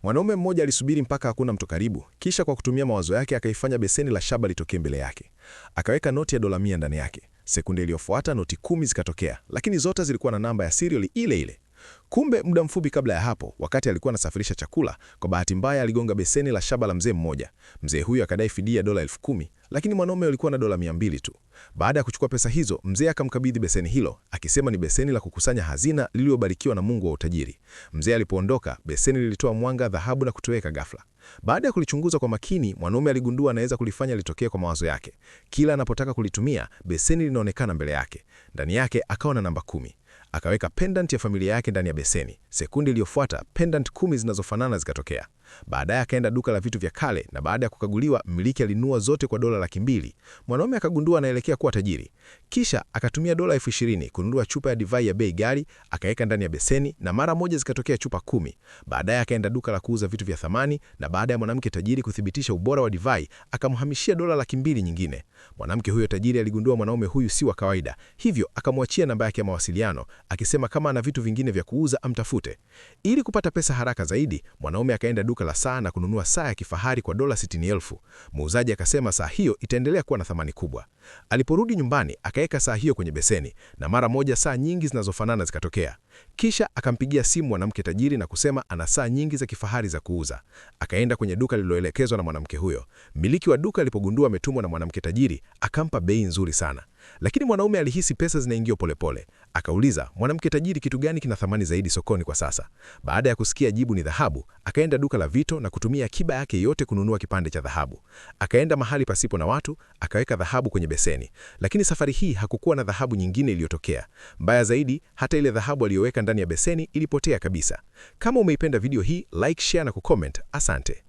Mwanaume mmoja alisubiri mpaka hakuna mtu karibu, kisha kwa kutumia mawazo yake akaifanya beseni la shaba litokee mbele yake. Akaweka noti ya dola 100 ndani yake. Sekunde iliyofuata noti 10 zikatokea, lakini zote zilikuwa na namba ya serial ile ile. Kumbe muda mfupi kabla ya hapo, wakati alikuwa anasafirisha chakula, kwa bahati mbaya aligonga beseni la shaba la mzee mmoja. Mzee huyo akadai fidia dola 10,000, lakini mwanaume alikuwa na dola 200 tu. Baada ya kuchukua pesa hizo, mzee akamkabidhi beseni hilo, akisema ni beseni la kukusanya hazina lililobarikiwa na Mungu wa utajiri. Mzee alipoondoka, beseni lilitoa mwanga, dhahabu na kutoweka ghafla. Baada ya kulichunguza kwa makini, mwanaume aligundua anaweza kulifanya litokee kwa mawazo yake. Kila anapotaka kulitumia, beseni linaonekana mbele yake. Ndani yake akawa na namba 10. Akaweka pendant ya familia yake ndani ya beseni. Sekundi iliyofuata, pendant 10 zinazofanana zikatokea. Baadaye akaenda duka la vitu vya kale na baada ya kukaguliwa, mmiliki alinunua zote kwa dola 200,000. Mwanaume akagundua anaelekea kuwa tajiri. Kisha akatumia dola 20,000 kununua chupa ya divai ya bei ghali, akaweka ndani ya beseni na mara moja zikatokea chupa 10. Baadaye akaenda duka la kuuza vitu vya thamani na baada ya mwanamke tajiri kuthibitisha ubora wa divai, akamhamishia dola 200,000 nyingine. Mwanamke huyo tajiri aligundua mwanaume huyu si wa kawaida, hivyo akamwachia namba yake ya mawasiliano akisema kama ana vitu vingine vya kuuza amtafute. Ili kupata pesa haraka zaidi, mwanaume akaenda duka la saa na kununua saa ya kifahari kwa dola 60,000. Muuzaji akasema saa hiyo itaendelea kuwa na thamani kubwa. Aliporudi nyumbani, akaweka saa hiyo kwenye beseni na mara moja saa nyingi zinazofanana zikatokea. Kisha akampigia simu mwanamke tajiri na kusema ana saa nyingi za kifahari za kuuza. Akaenda kwenye duka lililoelekezwa na mwanamke huyo. Mmiliki wa duka alipogundua ametumwa na mwanamke tajiri, akampa bei nzuri sana. Lakini mwanaume alihisi pesa zinaingia polepole. Akauliza mwanamke tajiri kitu gani kina thamani zaidi sokoni kwa sasa. Baada ya kusikia jibu ni dhahabu, akaenda duka la vito na kutumia akiba yake yote kununua kipande cha dhahabu. Akaenda mahali pasipo na watu, akaweka dhahabu kwenye beseni. Lakini safari hii hakukuwa na dhahabu nyingine iliyotokea. Mbaya zaidi, hata ile dhahabu aliyoweka ndani ya beseni ilipotea kabisa. Kama umeipenda video hii, like, share na kucomment. Asante.